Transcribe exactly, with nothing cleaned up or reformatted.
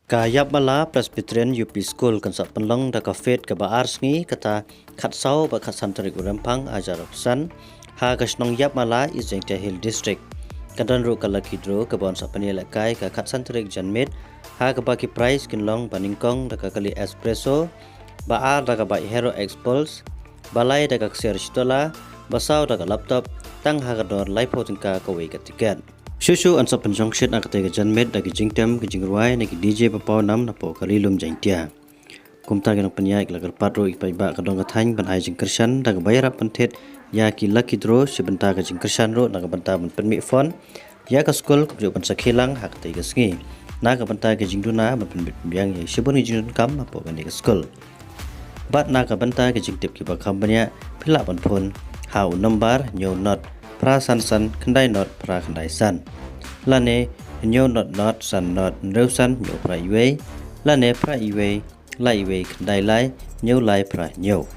Ka Yapmala Presbyterian U P School kan sa pynlong da ka fete kaba ar sngi, kata khatsaw bad khatsan tarik u Rymphang arhajar arphew san, ha ka shnong Yapmala, East Jaintia Hills District. Kan don ruh ka lucky draw kaba yn sa pynïalehkai ka khatsan tarik janmiet, ha kaba ki prize kin long ba nyngkong da ka kali Espresso, ba ar da ka bike Hero Xpulse, ba lai da ka ksiar shitola, ba saw da ka laptop, tang ha ka dor laiphew tyngka kawei ka tiket. Shuh shuh yn sa pynshongshit ha katei ka janmiet da ki jingtem, ki jingrwai ne ki D J ba pawnam napoh ka Ri Lum Jaintia. Kumta ki nongpynïaid ki la kyrpad ruh ïa ki paidbah ka dong ka thaiñ ban ai jingkyrshan da kaba ïarap pynthied ïa ki lucky draw, shi bynta ka jingkyrshan ruh na ka bynta ban pynmih fund ïa ka skul, kumjuh ban sakhi lang ha katei ka sngi, na ka bynta ka jingduna ban pynbit pynbiang ïa shibun ki jingdonkam hapoh kane ka skul. Bad na ka bynta ka jingtip kiba kham bniah, phi lah ban phone ha u nombar hynñiew not phra san san khyndai not phra khyndai san, lane hynñiew not not san not hynriew san hynñiew phra iwei, lane phra iwei lai iwei khyndai lai hynñiew lai phra hynñiew.